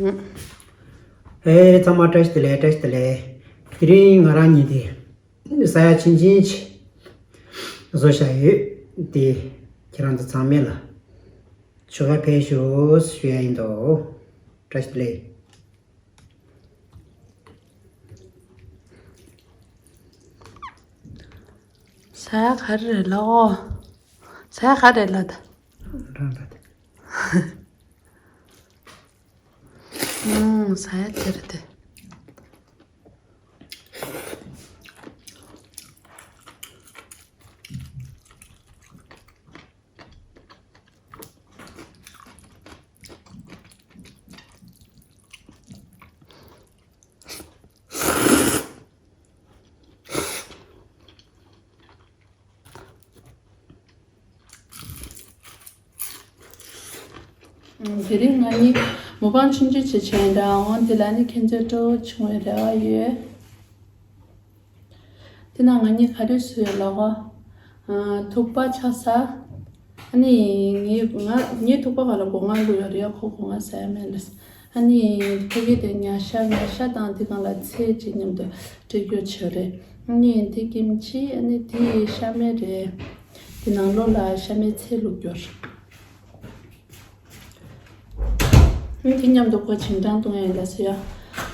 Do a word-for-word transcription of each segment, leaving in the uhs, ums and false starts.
ཨེ་ཚང་མ་བཀྲ་ཤིས་བདེ་ལེགས། བཀྲ་ཤིས་བདེ་ལེགས། དེ་རིང་ང་རང་གཉིས་དེ་ས་ཡ་ཆུང་ཆུང་ཅིག་བཟོ་བཞག་ཡོད། དེ་ཁྱེད་རང་ཚོ་ཚང་མས་ལ་ཆོ་ག་ཕེབས་ཤོག་ཞུ་ཡ་ཡིན་དོ། བཀྲ་ཤིས་བདེ་ལེགས། ས་ཡ་ག་རེ་རེད་ལགས། ས་ཡ་ག་རེ་རེད་ལགས། ད་རང་ལ་དེ། ཨང་། ས་ཡ་དེ་རེད་དེ། དེ་རིང་ང་གཉིས་མུ་པང་ཆུང་ཆུང་ཅིག་བྱས་འདྲ། འོང་དེ་ལ་ནི་ཁྱེད་ཚོའི་སྤྲོ་བོ་བྱུང་བའི་རེ་བ་ཡོད། དེ་ན་ང་གཉིས་ག་རེ་བཟོས་ལགས། ཨ། ཐུག་པ་ཆགས་ས། ཨ་ནི་ངའི་ང་ངའི་ཐུག་པ་ག་ལ་སྒོ་ང་བླུགས་ཡོད་རེད། ཁོ་སྒོ་ང་ཟ་ཡ་མེད་ལ། ཨ་ནི་ཕ་གི་དེ་ཉ་ཤ་ཉ་ཤ་དང་དེ་གང་ལ་ཚལ་ཅིག་མཉམ་དུ་སྤྲད་རྒྱུ་བྱས་རེད། ཨ་ནི་དེ་ཀིམ་ཆི། ཨ་ནི་དེ་ཤ་མེད་རེད། དེ་ནང་ལོགས་ལ་ཤ་མེད་ཚལ་བླུགས་རྒྱུ་རེད། ཨ་ནི་དེ་མཉམ་དུ་ཁོ་བྱིང་སྐྲངས་གཏོང་ཡ་ཡིན་ལ་ཟེར་ཡ།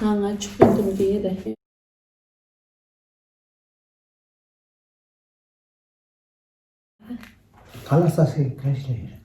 ང་ང་ཆུ་ཀིན་འདུམ་གི་ཡིན་ལ། ག་ལ་ས་སེ་ག་ཞིག་ཡོད།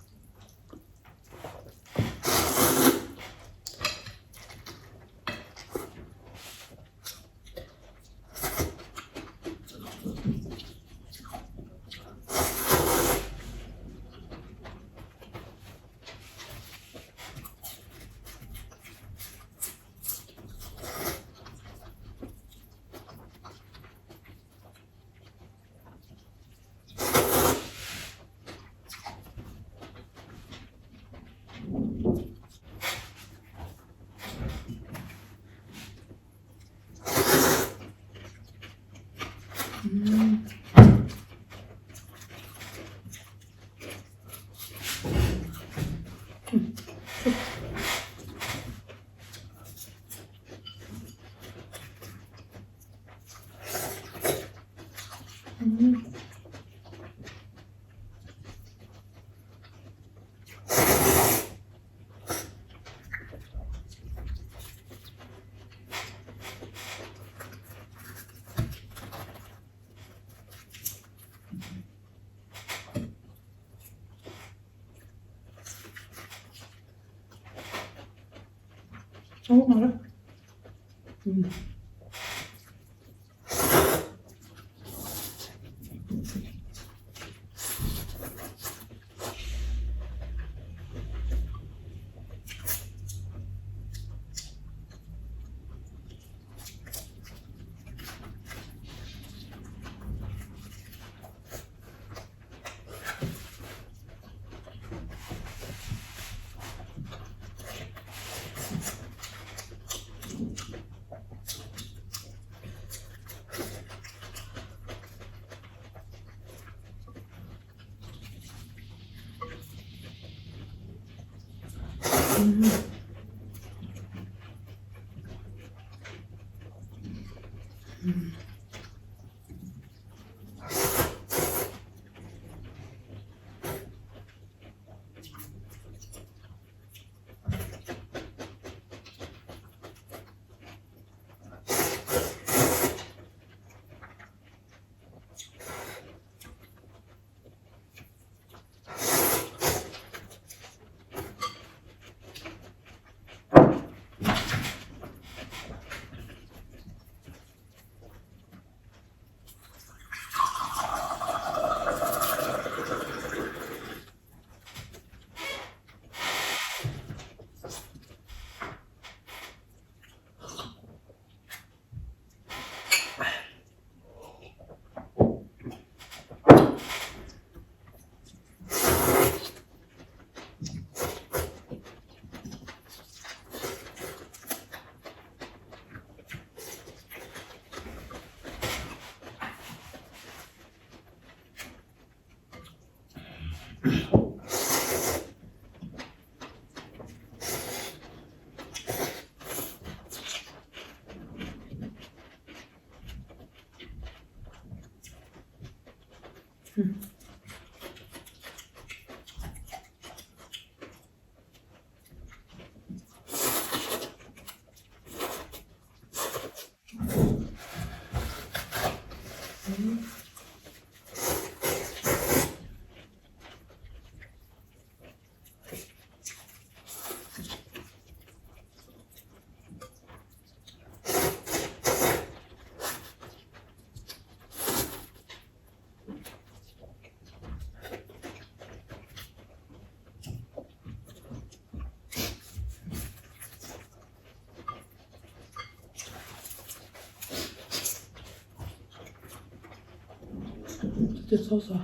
དེ་ཚོགས་སོ།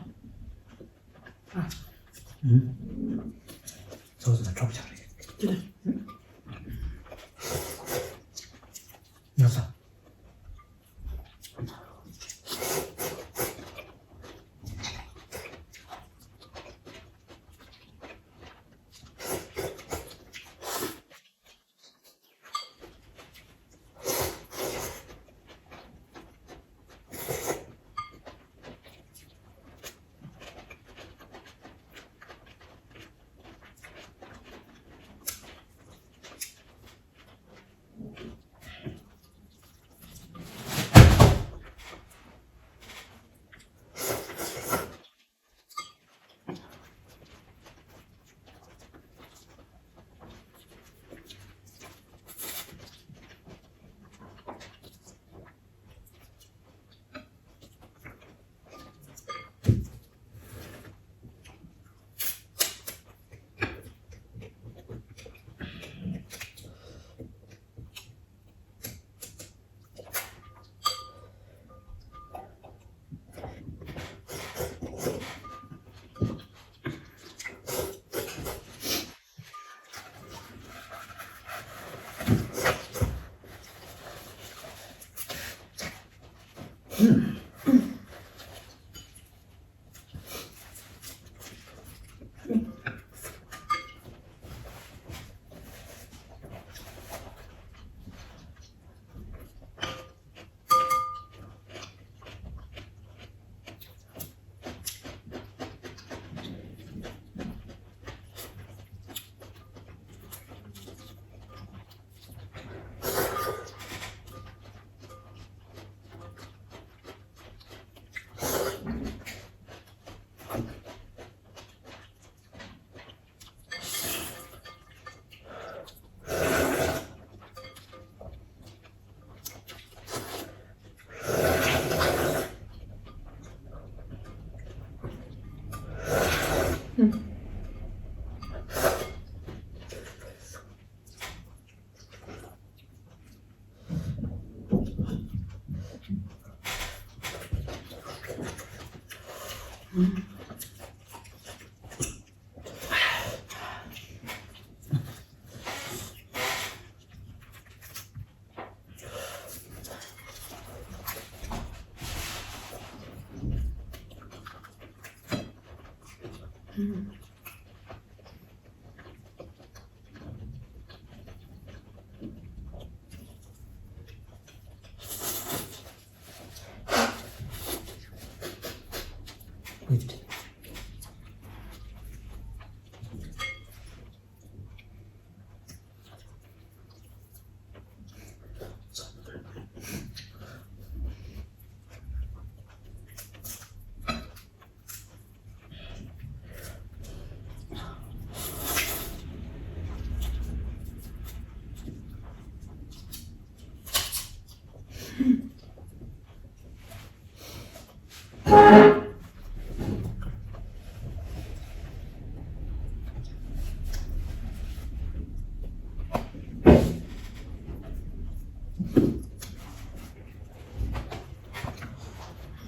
ཨ། ཚོགས་སོ་ན་གྲོགས་ཆགས་རེད། དེ་ལ། ཉོ་ས།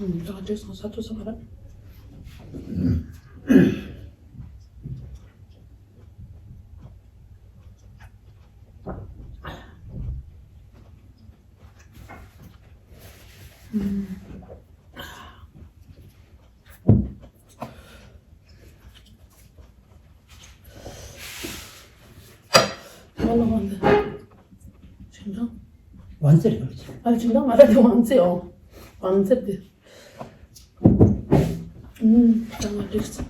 ད་དེ་སོང་ས་ཐུག་ས་མ་རེད། ཨ་ལོ་ཝང་ཙེ། ཅིང་ཀྲང་། ཝང་ཙེ་རེད་པ། ཨ་ཅིང་ཀྲང་མ་རེད་དེ། ཝང་ཙེ་ཨོ། ཝང་ཙེ་དེ། ཨུམ། ད་ང་འགྲིག་སོང་།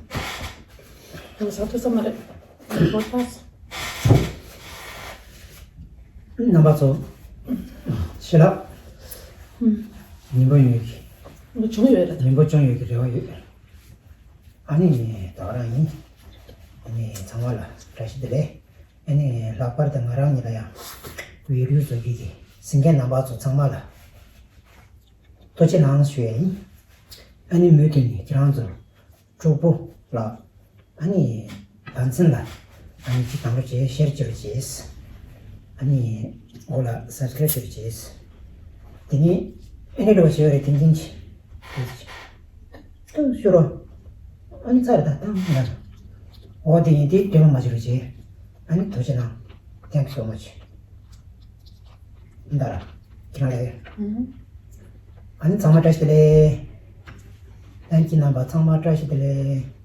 ང་ཟ་ཐུབ་ས་མ་རེད། ལོ་ཏཱས། རྣམ་པ་ཚོ། ཞེ་ལགས། ཨུམ། ཉིན་པོ་ཡོད་ཀྱི། ཉིན་པོ་བྱུང་ཡོད་རེད། ཉིན་པོ་བྱུང་ཡོད་ཀྱི་རེ་བ་ཡོད། ཨ་ནི་ད་ག་རང་ཡིན། ཨ་ནི་ཚང་མ་ལ་བཀྲ་ཤིས་བདེ་ལེགས། ཨ་ནི་ལྷག་པར་དུ་ང་རང་ཉིད་ལ་ཡང་བི་ཌི་ཡོ་བཟོ་མཁན་གྱི་གཟིགས་མཁན་རྣམ་པ་ཚོ་ཚང་མ་ལ་ཐུགས་རྗེ་གནང་ཞུ་ཡ་ཡིན། ཨ་ནི་མུ་མཐུད་ནས་ཁྱེད་རང་ཚོ་གྲོགས་པོ་ལགས། ཨ་ནི་བར་འཛིན་ལ་ཨ་ནི་ཅིག་དང་པོ་བྱས། ཤེར་བྱེད་རོགས་བྱས། ཨ་ནི་འོ་ལ་སབ་སི་ཀ་རེབ་བྱེད་རོགས་བྱས། དེ་ནས་ཨ་ནི་འགྲོ་བ་ཞེས་པ་རེད། དེ་འཛིན་གྱི། ཏུ་ཤོར་རོ། ཨ་ནི་ཚར་ད་ཏང་ང་། འོ་དེ་ཡིན་དེ་དྲི་མ་མ་བྱེད་རོགས་བྱེད། ཨ་ནི་ཐུགས་རྗེ་གནང་། Thank you so much. འདར། ཁྱེད་རང་ལས། ཨ་ནི་ཚང་མ་བཀྲ་ཤིས་བདེ་ལེགས། ལྷན་རྒྱས་རྣམ་པ་ཚང་མ་བཀྲ་ཤིས་བདེ་ལེགས།